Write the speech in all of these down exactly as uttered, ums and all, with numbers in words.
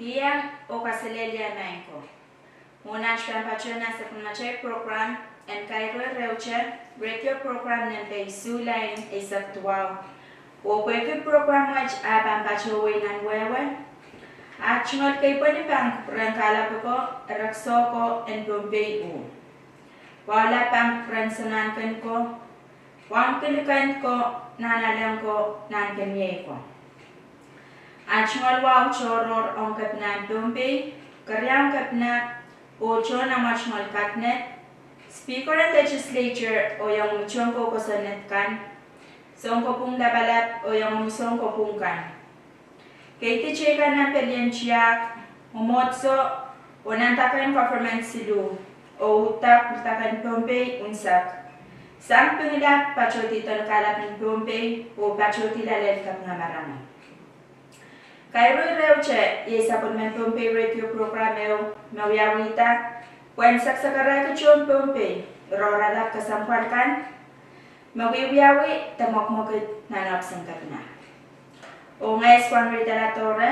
Iang oh kaselehlie maing ko. Mwohn aht pahn patohwan sapwellimatail program en Kairo Reute, radio program nempe Sulai eisek duwau. Oh pwehki program wet ah pahn patohwei nan wehwe, aht tungoal keipweni pahn kupwuren kalapw ko, erekiso ko en Pohnpei uh. Wahu lap pahn kupwuren soangen ko, wahu kilkend ko, nahnalek ko, nahnkeniei ko. Aht tungoal wahu tohrohr ong Kepinahn Pohnpei, Keriaun Kepina, oh tohn amwail tungoal cabinet, Speaker en Legislature oh iengomwi tohn kou kosonned kan, sounkopwung lapalap oh iengomwi sounkopwung kan, keidi teikan nan pelien tiahk, mwomwohdiso, oh nan daken government siluh, oh uhdahn daken Pohnpei unsek, sang Pingelap, patohdi doalkalap en Pohnpei oh patohdi loalen Kapingamarangi. Kairo Reute iei sapwellimen Pohnpei radio program ehu me wiawihda pwehn sakasakarehki tohn Pohnpei irelaud kesempwal kan me wiewiawi de mwekmwekid nan ohpis en Kepina. Oh ngehi Swan Reitala Dore,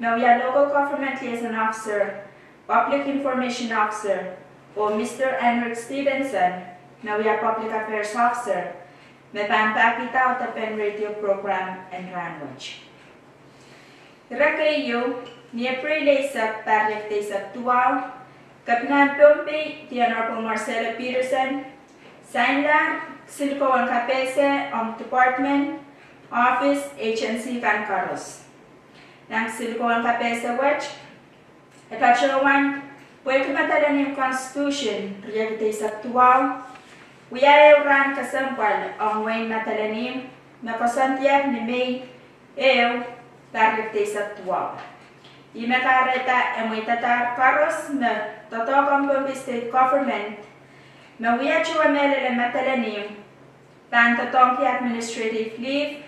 me wia Local Government Liaison Officer, Public Information Officer, oh Mister Henrik Stevenson, me wia Public Affairs Officer, me pahn pahkihda audepen radio program en rahnwet. Ire keieu, ni Epreil eisek, pahr riekid eisek duwau, Kepinahn Pohnpei, the Honorable Marcelo Peterson, sainla kisinlikou en kapehse ong department, office, agency kan koaros. Nan kisinlikou en kapehse wet, e patohwan pwehki Madolenihmw Constitution riekid eisek duwau, wia ehu rahn kesempwal ong wehin Madolenihmw me koasoandier ni Mei ehu, pahr riekid eisek duwau. Ih me kahrehda e mweidadahr koaros me doadoahk ong Pohnpei State Government me wia towe mehlel en Madolenihmw pahn doadoahngki administrative leave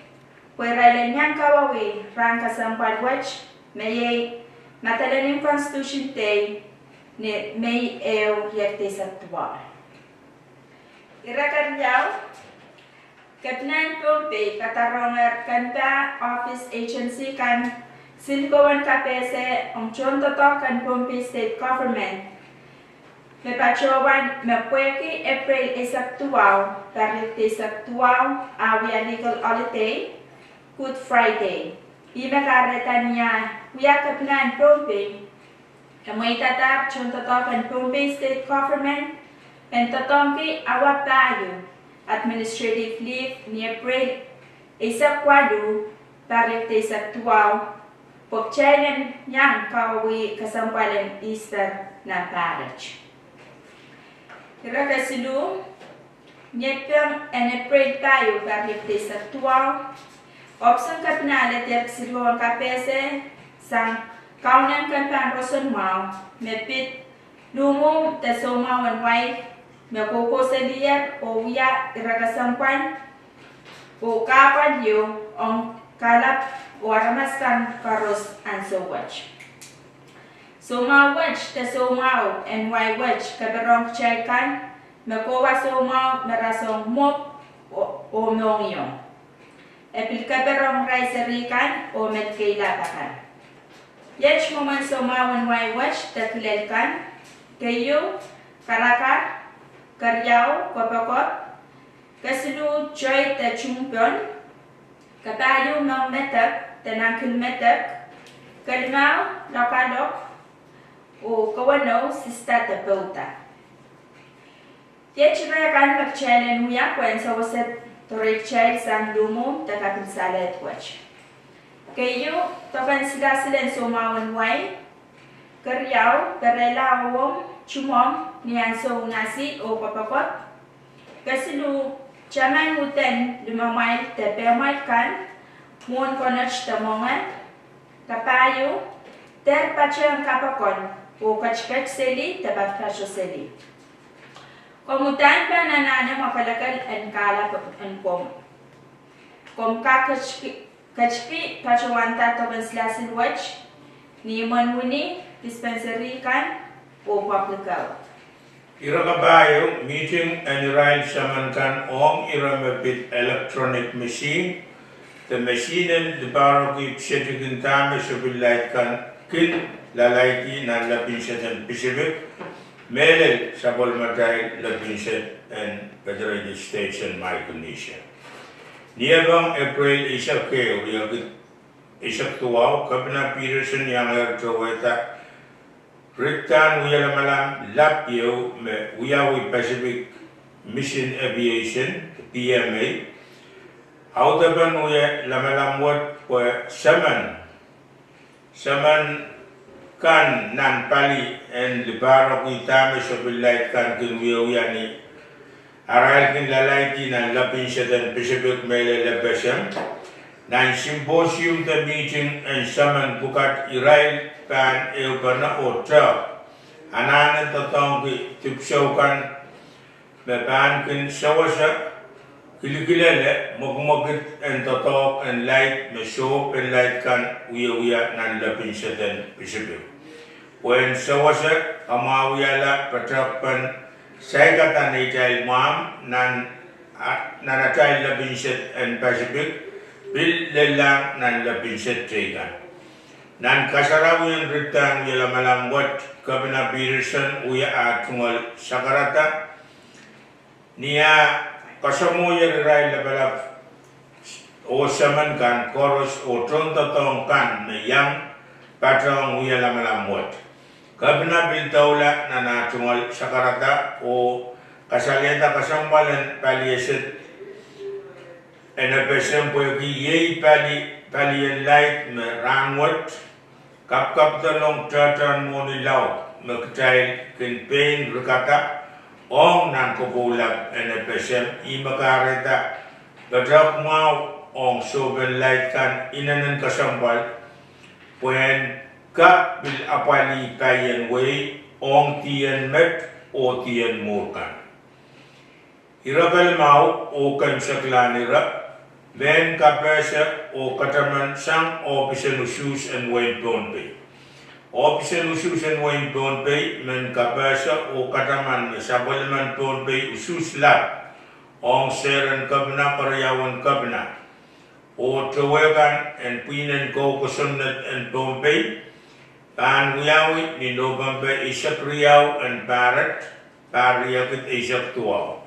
pwe irail en iang kawauwih rahn kesempwal wet, me iei Madolenihmw Constitution Day, ni Mei ehu, riekid eisek duwau. Ire keriau, Kepinahn Pohnpei kadarohngehr kempa, office, agency kan, kisinlikou en kapehse ong tohn doadoahk en Pohnpei State Government, me patohwan me pwehki Epreil eisek duwau, pahr riekid eisek duwau, ah wia legal holiday, Good Friday. Ih me kahrehda ni ah wia Kepinahn Pohnpei, e mweidadahr tohn doadoahk en Pohnpei State Government en doadoahngki awa pahieu administrative leave ni Epreil eisek waluh, pahr riekid eisek duwau, pwe kitail en iang kawauwih kesempwal en Easter nan pahret. Ire kesiluh, ni Epreil, en Epreil pahieu, pahr riekid eisek duwau, ohpis en Kepina alehdi kisinlikou en kapehse sang kaunen kempan roson mwahu me pid luhmwuhmw de soumwahu en wai me kohkohselier oh wia ire kesempwal oh kahpwal ieu ong kalapw oh aramas kan koaros ansou wet. Soumwahu wet de soumwahu en wai wet keper ong kitail kan me kohwa soumwahu me rasehng mwopw oh, oh mohngiong. E pil keper ong irail seri kan oh me keilap akan. Iet mwomwen soumwahu en wai wet de kilel kan: keieu, karakar; keriau, kopokop; kesiluh, toi de tunpon; kapahieu, moang medek de nangkin medek; kelimau, lokolok; oh kewenou, sista de pouda. Iet ire kan me kitail en wia pwehn sewese doareikitail sang luhmwuhmw de kapil salehd wet. Keieu, doken silasil en soumwahu en wai. Keriau, perehla ong tumwomw ni ansou ngasi oh kopokop. Kesiluh, taman widen limomwail de pehmwail kan mwohn konot de mwenge. Kapahieu, dehr patehng kapokon oh ketiket seli de patopato seli. Komw uhdahn pahn anahne mwakelekel en kalapw en komw. Komw kak ketiki, ketiki patohwanda doken silasil wet ni imwen wini, dispensary kan oh public health. Ire kapahieu, mihting en irail saman kan ong ire me pid electronic machine, de machine en liparoki pwusetkin dahme sapwellimaid kan kin lalaidi nan lepin sehd en Pacific, mehlel sapwellimatail lepin sehd en Federated States en Micronesia. Ni Epehr, Epreil eisek ehu, riekid eisek duwau, Kepina Peterson iangehr towehda ritidahn wie lamalam lap ieu me wiawi Pacific Mission Aviation, P M A. Audepen wie lamalam wet pwe semen, semen kan nan pali en lipahrok dahme sapwellimatail kan kin wiewia ni arail kin lalaidi nan lepin sehd en Pacific mehlel FSM. Nan symposium de meeting en semen pwukat, irail pahn ehupene oh tehk anahne doadoahngki dipwisou kan me pahn kin sewese, kilkilele mwekimwekid en doadoahk en laid me sohp en laid kan wiewia nan lepin sehd en Pacific. Pwehn sewese, kamwahuiala petehkpen saikada neitail mwahmw nan, a, nan atail lepin sehd en Pacific, pil lellahng nan lepin sehd teikan. Nan kasarawien ritidahn wie lamalam wet, Kepina Peterson wia ah tungoal sakarada ni ah kasamwohier irail lapalap oh semen kan koaros oh tohndoadoahk kan me iang patohng wie lamalam wet. Kepina pil doula nan ah tungoal sakarada oh kasalehda kesempwal en pali sehd en FSM pwehki iei pali, palien laid me rahnwet kapkapdolong tehtehn mwohni laud me kitail kin pein rikada ong nan kopoulap en FSM, ih me kahrehda petehk mwahu ong sohpen laid kan inenen kesempwal pwehn kak pil apwalih paien wehi ong dien met oh dien mwuhr kan. Ire kelimau oh kemweseklahn ire mehn kapehse oh kataman sang ohpis en usuhs en wehin Pohnpei. Ohpis en usuhs en wehin Pohnpei mehn kapehse oh kataman me sapwellimen Pohnpei usuhs lap ong sehr en kepina, keriaun kepina, oh towehkan en pwihn en kou kosonned en Pohnpei pahn wiawi ni Nopempe eisek riau en pahr et, pahr riekid eisek duwau.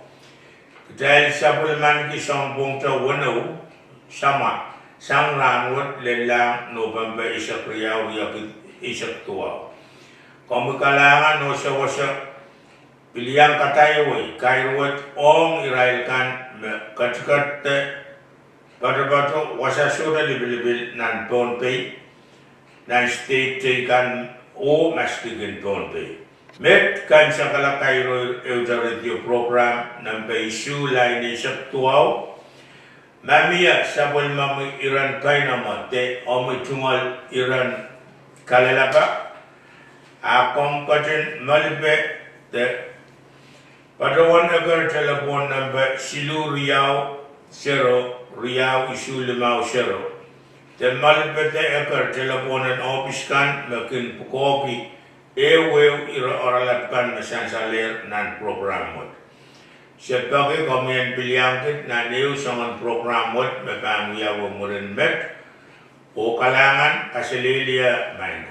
Kitail sapwellimaniki soahng pwungte weneu samwa sang rahnwet lellahng Nopempe eisek riau riekid eisek duwau. Komwi kalahngan oh sewese pil iang kadaiwei kairuwed ong irail kan me ketiket de poatopoato wasa sohte lipilipil nan Pohnpei, nan state teikan oh maskik en Pohnpei. Met kaimwisekala kairoir ehute radio program nempe isuh lain eisek duwau. Ma mie sapwellimomwi iren keinemwe de omwi tungoal iren kalelapak, a komw ketin malipe de patohwan eker telepon nempe siluh riau sero riau isuh limau sero, de malipehda eker telepon en ohpis kan me kin pwukoahki ehuehu ire oaralap kan me sansalehr nan program wet. Se peki komwi en pil iang kit nan ehu soangen program wet me pahn wiawi mwurin met, oh kalahngan, kaselehlie maing.